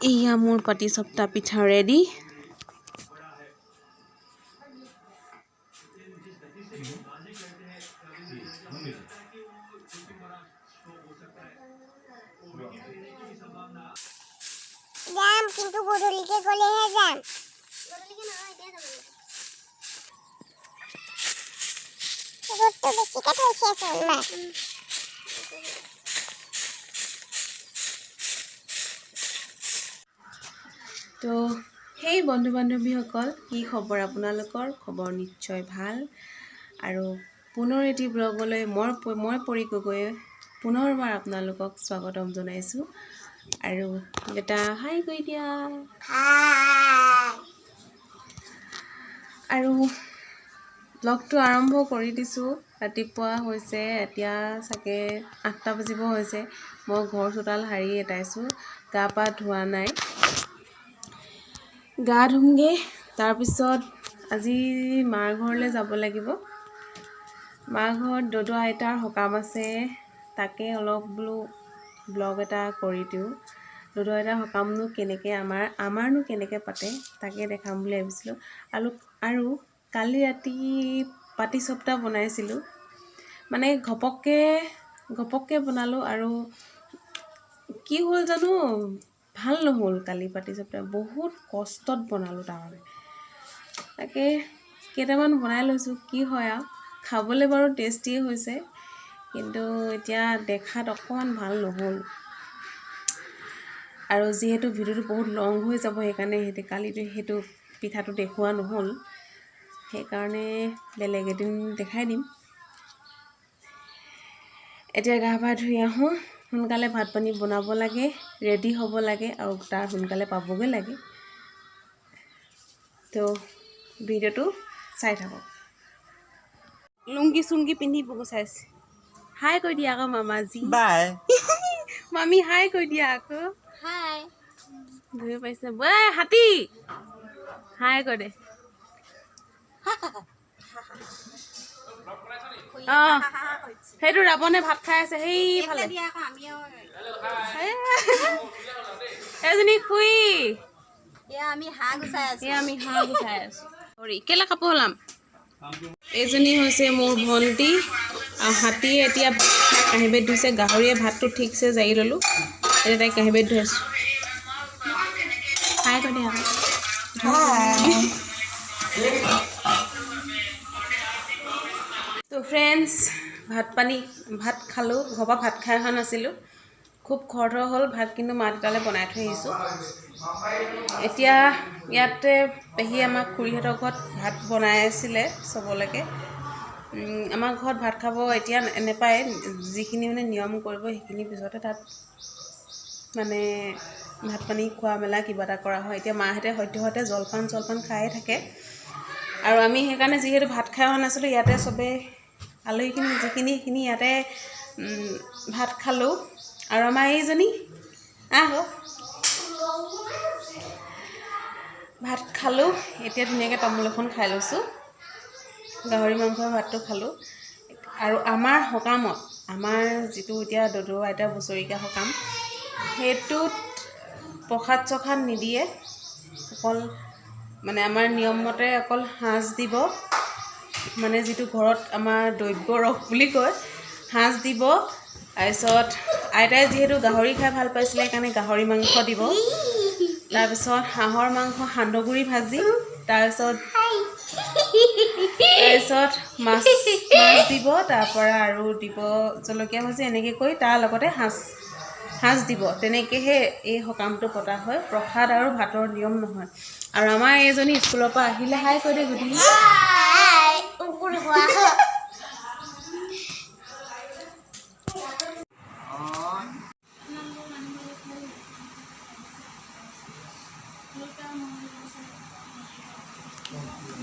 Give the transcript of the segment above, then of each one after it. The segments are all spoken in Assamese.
এয়া মোৰ পাটিচপটা পিঠা ৰেডি। যাম, কিন্তু গধূলিকে গ'লেহে যাম। ৰ'দটো বেছিকে ধৰিছেচোন মা। তো সেই বন্ধু বান্ধৱীসকল, কি খবৰ আপোনালোকৰ? খবৰ নিশ্চয় ভাল। আৰু পুনৰ এটি ব্লগলৈ মই পৰি গগৈয়ে পুনৰবাৰ আপোনালোকক স্বাগতম জনাইছোঁ। আৰু এটা হাই কৰি দিয়া। হাই। আৰু ব্লগটো আৰম্ভ কৰি দিছোঁ। ৰাতিপুৱা হৈছে, এতিয়া চাগে 8টা বাজিব হৈছে। মই ঘৰ চোতাল সাৰি এটাইছোঁ, গা পা ধোৱা নাই, গা ধুমগৈ। তাৰপিছত আজি মাৰ ঘৰলৈ যাব লাগিব। মাৰ ঘৰত দদৌ আইতাৰ সকাম আছে, তাকে অলপ বোলো ব্লগ এটা কৰি দিওঁ। দদৌ আইতাৰ সকামনো কেনেকৈ আমাৰনো কেনেকৈ পাতে তাকে দেখাম বুলি ভাবিছিলোঁ। আৰু কালি ৰাতি পাটিচপটা বনাইছিলোঁ, মানে ঘপককৈ ঘপককৈ বনালোঁ আৰু কি হ'ল জানো, ভাল নহ'ল। কালি পাটিচপটা বহুত কষ্টত বনালোঁ, তাৰমানে তাকে কেইটামান বনাই লৈছোঁ, কি হয় আৰু। খাবলৈ বাৰু টেষ্টিয়ে হৈছে, কিন্তু এতিয়া দেখাত অকণমান ভাল নহ'ল। আৰু যিহেতু ভিডিঅ'টো বহুত লং হৈ যাব, সেইকাৰণে সেইটো কালিতো সেইটো পিঠাটো দেখুওৱা নহ'ল, সেইকাৰণে বেলেগ এদিন দেখাই দিম। এতিয়া গা পা ধুই আহোঁ, সোনকালে ভাত পানী বনাব লাগে, ৰেডি হ'ব লাগে আৰু তাৰ সোনকালে পাবগৈ লাগে। তো ভিডিঅ'টো চাই থাকক। লুংগি চুংগি পিন্ধি চাইছে। হাই কৈ দিয়া আকৌ মামাজী। বাই। মামী, হাই কৈ দিয়া আকৌ। হাই। ধুই পাইছে। ঐ হাতী, হাই কৈ দে। অঁ, সেইটো ৰাৱণে ভাত খাই আছে সেইফালে। এজনী খুই। আমি হাঁহ গুচাই আছো। এয়া আমি হাঁহ গুচাই আছো। হৰি, কেলে কাপোৰ সলাম। এইজনী হৈছে মোৰ ভণ্টি। আৰু হাতীয়ে এতিয়া কাঁহী বাতি ধুইছে। গাহৰিয়ে ভাতটো ঠিকছে জাৰি ল'লোঁ, এতিয়া তাইক কাঁহী বাতি ধুৱাইছোঁ। হাই কৈ দিয়া আকৌ। তো ফ্ৰেণ্ডছ, ভাত খালোঁ। ঘৰৰ পৰা ভাত খাই অহা নাছিলোঁ, খুব খৰধৰ হ'ল ভাত, কিন্তু মা দেউতালৈ বনাই থৈ আহিছোঁ। এতিয়া ইয়াতে পেহী আমাৰ খুৰীহঁতৰ ঘৰত ভাত বনাই আছিলে চবলৈকে। আমাৰ ঘৰত ভাত খাব এতিয়া নেপায়, যিখিনি মানে নিয়ম কৰিব সেইখিনি পিছতে তাত মানে ভাত পানী খোৱা মেলা কিবা এটা কৰা হয়। এতিয়া মাহঁতে সদ্যহতে জলপান চলপান খায়ে থাকে। আৰু আমি সেইকাৰণে যিহেতু ভাত খাই অহা নাছিলোঁ, ইয়াতে চবেই আলহীখিনি যিখিনি সেইখিনি ইয়াতে ভাত খালোঁ। আৰু আমাৰ এইজনী আহ ভাত খালোঁ। এতিয়া ধুনীয়াকৈ তামোল এখন খাই লৈছোঁ, গাহৰি মাংসৰ ভাতটো খালোঁ। আৰু আমাৰ সকামত, আমাৰ যিটো এতিয়া দদৌ আইতাৰ বছৰেকীয়া সকাম, সেইটোত প্ৰসাদ চসাদ নিদিয়ে, অকল মানে আমাৰ নিয়মমতে অকল সাঁজ দিব, মানে যিটো ঘৰত আমাৰ দ্ৰব্য ৰস বুলি কয়, সাঁজ দিব। তাৰপিছত আইতাই যিহেতু গাহৰি খাই ভাল পাইছিলে, সেইকাৰণে গাহৰি মাংস দিব। তাৰপিছত হাঁহৰ মাংস সান্দহগুড়ি ভাজি, তাৰপিছত মাছ মাছ দিব, তাৰপৰা আৰু দিব জলকীয়া ভাজি, এনেকৈ কৰি তাৰ লগতে সাঁজ সাঁজ দিব। তেনেকৈহে এই সকামটো পতা হয়। প্ৰসাদ আৰু ভাতৰ নিয়ম নহয়। আৰু আমাৰ এইজনী স্কুলৰ পৰা আহিলে, হাই কৈ দে গুটি। হাই।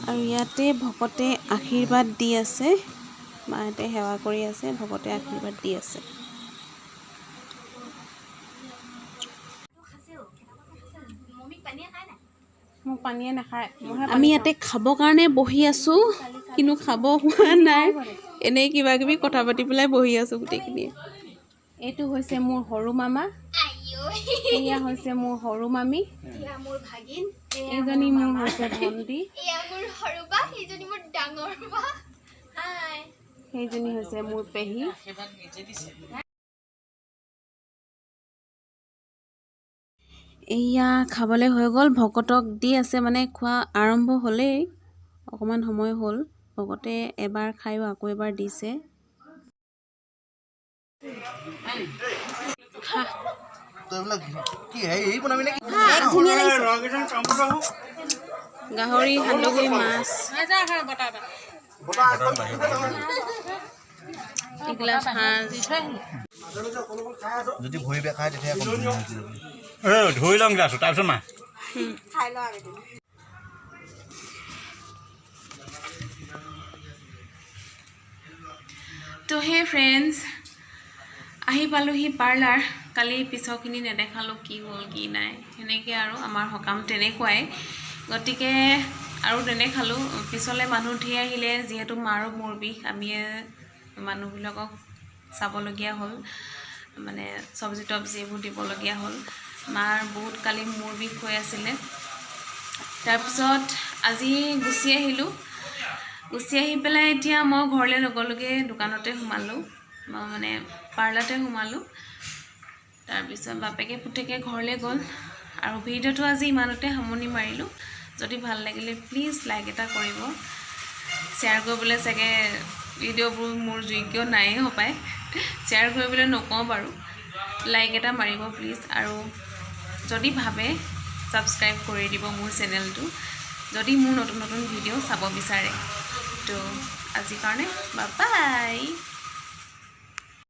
আৰু ইয়াতে ভকতে আশীৰ্বাদ দি আছে, মাহঁতে সেৱা কৰি আছে, ভকতে আশীৰ্বাদ দি আছে। মোক পানীয়ে নাখায়। আমি ইয়াতে খাবৰ কাৰণে বহি আছোঁ, কিন্তু খাব হোৱা নাই, এনেই কিবা কিবি কথা পাতি পেলাই বহি আছোঁ গোটেইখিনিয়ে। এইটো হৈছে মোৰ সৰু মামা। এয়া হৈছে মোৰ সৰু মামী। এয়া মোৰ ভাগিন। এইজনী মোৰ হৈছে ভণ্টি। এয়া মোৰ সৰু বা, সেইজনী মোৰ ডাঙৰ বা। হাই। সেইজনী হৈছে মোৰ পেহী। এয়া খাবলৈ হৈ গ'ল। ভকতক দি আছে, মানে খোৱা আৰম্ভ হ'লেই, অকণমান সময় হ'ল। ভকতে এবাৰ খায়ো আকৌ এবাৰ দিছে। তই এইবিলাক কি হেৰি বনাবি নেকি? গাহৰি, সান্দহগুৰি, মাছ, এগিলাচ সাজ। যদি ভৰি বেয়া খায়, তেতিয়া অকণ ধুনীয়া হৈ যাব। ধুই লওঁ গিলাচটো, তাৰপিছত মা। তো সেই ফ্ৰেণ্ডছ, আহি পালোহি পাৰ্লাৰ। কালি পিছৰখিনি নেদেখালোঁ, কি হ'ল কি নাই। সেনেকৈ আৰু আমাৰ সকাম তেনেকুৱাই, গতিকে আৰু নেদেখালোঁ। পিছলৈ মানুহ ধেৰ আহিলে। যিহেতু মাৰো মূৰ বিষ, আমিয়ে মানুহবিলাকক চাবলগীয়া হ'ল, মানে চব্জি তব্জি এইবোৰ দিবলগীয়া হ'ল। মাৰ বহুত কালি মূৰ বিষ হৈ আছিলে। তাৰপিছত আজি গুচি আহিলোঁ। গুচি আহি পেলাই এতিয়া মই ঘৰলৈ নগ'লোগৈ, দোকানতে সোমালোঁ, মই মানে পাৰ্লাৰতে সোমালোঁ। তাৰপিছত বাপেকে পুতেকে ঘৰলৈ গ'ল। আৰু ভিডিঅ'টো আজি ইমানতে সামৰণি মাৰিলোঁ। যদি ভাল লাগিলে প্লিজ লাইক এটা কৰিব। শ্বেয়াৰ কৰিবলৈ চাগে ভিডিঅ'বোৰ মোৰ যোগ্য নায়েই হপায়, শ্বেয়াৰ কৰিবলৈ নকওঁ বাৰু। লাইক এটা মাৰিব প্লিজ আৰু যদি ভাবে ছাবস্ক্ৰাইব কৰি দিব মোৰ চেনেলটো, যদি মোৰ নতুন নতুন ভিডিঅ' চাব বিচাৰে। তো আজিৰ কাৰণে বাই।